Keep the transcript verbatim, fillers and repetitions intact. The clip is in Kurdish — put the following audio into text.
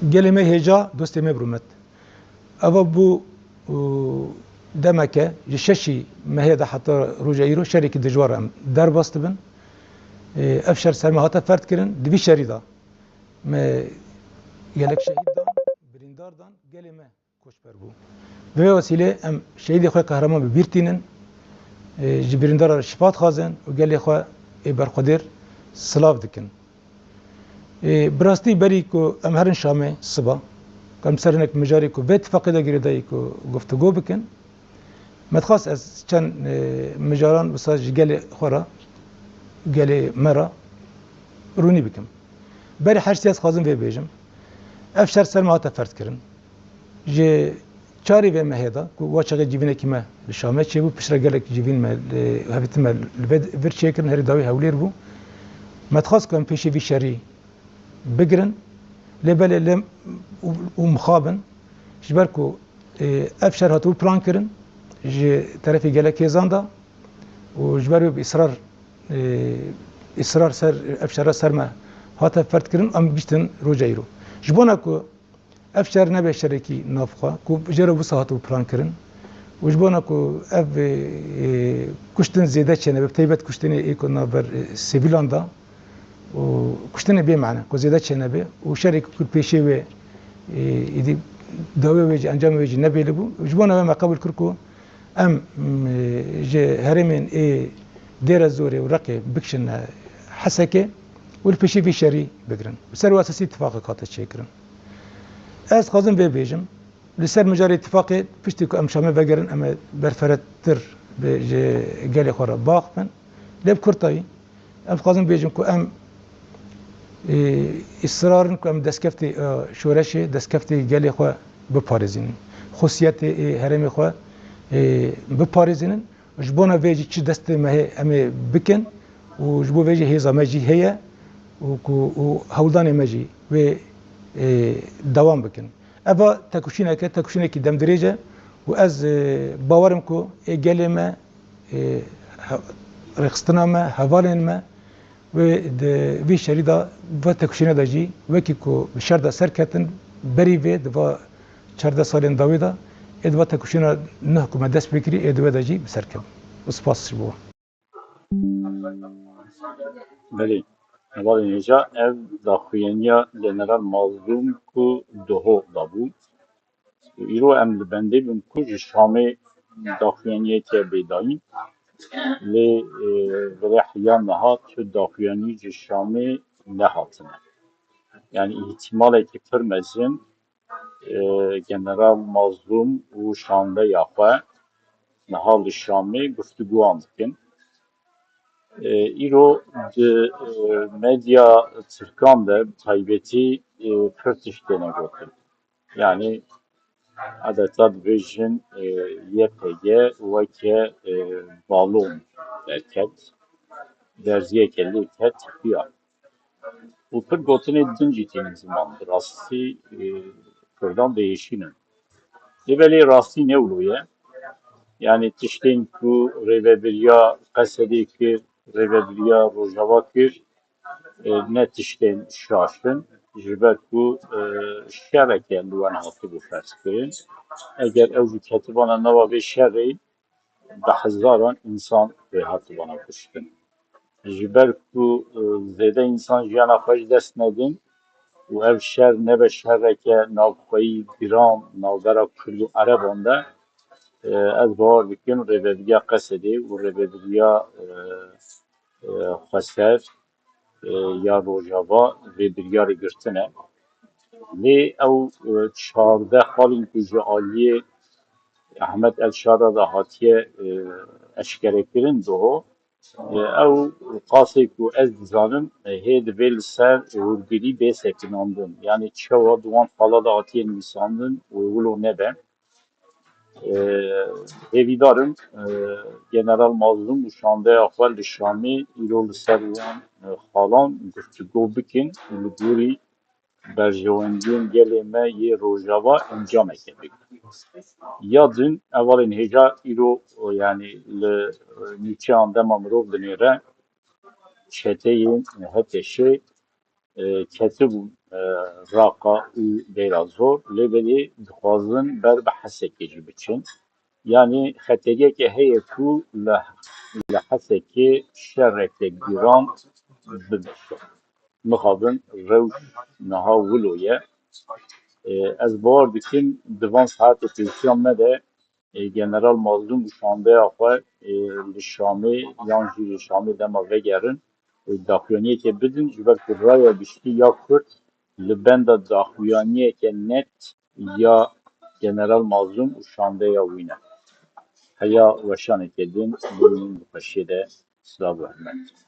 Gelê me hêja, dostê me bi rûmet. Eva bû, û, demeke, ji şeşî mehê de heta roja îro şerekî dijwar em derbas dibin. Ê, ev şer ser me hate ferd kirin. Di vî şerî de me gelek şehîd dan, birîndar dan, gelê me koçber bû. Bi vê wesîlê em şehîdê xwe qehreman bi bîr tînin, ê, ji birîndara re şifa dixwazin û gelê xwe ê berxwedêr silav dikin. Ê, bi rastî berî ku em herin Şamê siba, ku em ser hinek mijarê ku vê tifaqê de girêdayî ku guftûgo bikin, me dixwest ez çend, ê, mijaran wisa ji gelê xwe re, gelê me re rûnî bikim. Berî her ştî ez dixwazim vê bêjim. Ev şer ser me hate ferd kirin. Ji çarê vê mehê de ku wa çaxê civînekî me li Şamê çêbû, piştre gelek civîn me, e, hevdîtin me li vê vir çêkirin, herî dawî Hewlêr bû. Me dixwest ku em pêşî vî şerî bigirin. Lê belê lê û, û mixabin. Ji ber ku, e, ev şer hatibû plan kirin ji terefê gelek hêzan de û ji ber wê bi israr, e, israr ser ev şera ser me hate ferd kirin, em giştin roja îro. Ji bona ku ev şer nebe şerekî navxwe, ku jê re wisa hatibû plan kirin. Û ji bona ku ev, e, e, kuştin zêde çênebe, bi taybet kuştinê ê ku navber, e, sivîlan de û kuştinê bê mane, ku zêde çênebe û şerê ku pêşê wê, e, êdî dawê wê jî, encamê wê jî nebêlibû. Ji bona wê me qebûl kir ku em, m, e, ji herêmên ê Dêre Zorê û Reqê bikişine Hesekê û li pêşî vî şerî bigirin. Bi ser wê esasî tifaqek hate çêkirin. Ez dixwazim vê bêjim, li ser mijarê tifaqê piştî ku em Şamê vegerin, em ê berferetir bi ji gelê xwe re baxpin. Lê bi kurtayî, em dixwazin bêjin ku em, ê, îsrar in ku em destkeftê, ê, şoreşê, destkeftê gelê xwe biparêzînin. Xusiyetê, ê, herêmê xwe, ê, biparêzînin. Ji bona vê jî çi destê me heye em ê bikin û ji bo vê jî hêza me jî heye û ku, û hewldanê me jî wê, ê, dewam bikin. Eva tekoşîneke, tekoşînekî demdirêj e û ez, ê, bawer im ku ê gelê me, ê, he-, rêxistina me, hevalên me wê di vî şerî de, vê tekoşînê de jî wekî ku bi şer de serketin, berî vê di va çardeh salên dawî de ê di va tekoşîna nuh ku me dest pê kirî ê di wê de jî bi ser kevin. Û spas ji bo. Belê, hevalên hêja, ev daxuyaniya General Mazlûm ku doho dabû. Îro em li bendê bin ku ji Şamê daxuyaniyê tê bêdayî, lê, e, vêrê heya niha tu daxuyanî ji Şamê nehatine. Yani îhtimalekî pir mezin, e, General Mazlûm û şandeya xwe niha li Şamê guftûgoyan dikin. E, îro di, e, medya tirkan de bi taybetî, e, pir tişt têne gotin. Yani adeta dibêjin, e, Y P G weke, e, balon derket, derziyeke lê ket, tepiya. Û pir gotinê din jî tînin ziman. Bi rastî, e, Kurdan diêşînin. Lê belê rastî ne wilo ye. Yani tiştên ku rêvebiriya Qesedê kir, rêvebiriya Rojava kir, e, ne tiştên şaş in. Ji ber ku, e, şereke li wan hatibû ferzkirin. Eger ew jî ketibana nava vê şerê, bi hezaran însan wê hatibana kuştin. Ji ber ku, e, zêde însan jiyana xwe ji dest nedin û ev şer nebe şereke navxweyî giran navbera Kurd û Ereban de, e, ez bawer dikim rêvebiriya Qesedê û rêvebiriya, e, e, Xweser, e, ya Rojava vê biryarê girtine. Lê ew, e, çardeh xalên ku ji aliyê Ehmed El Şara de hatiye, e, eşkerekirin doho, e, ew qasê ku ez dizanim, e, hê divê li ser hûrgilî bê sekinandin. Yani çawa di wan xala de hatiye nivîsandin û wilo nebe. E, hêvîdar im, e, General Mazlûm û şandeya xwe li Şamê îro li ser wan, e, xalan guftûgo bikin û li gorî berjewendiyên gelê me yê Rojava encameke bikin. Ya din, hevalên hêja îro, e, yani li, e, nûçeyan dema mirov dinêre, çeteyên H T Ş'ê e, ketibûn e, Raqa û Dêra Zor, lê belê dixwazin ber bi Hesekê jî biçin. Yanî xeteriyeke heye ku li, li Hesekê şereke giran bimeşe. Mixabin rewş niha wilo ye. E, ez bawer dikim di van saetê pêşiya me de e, General Mazlûm û şandeya xwe e, li Şamê yan jî li Şamê dema vegerin, e, daxuyaniyeke bidin, ji ber ku raya giştî ya Kurd li benda daxuyaniyeke net ya General Mazlûm û şandeya wî ne. Heya weşaneke din bimînin bi xweşiyê de, silav û hurmet.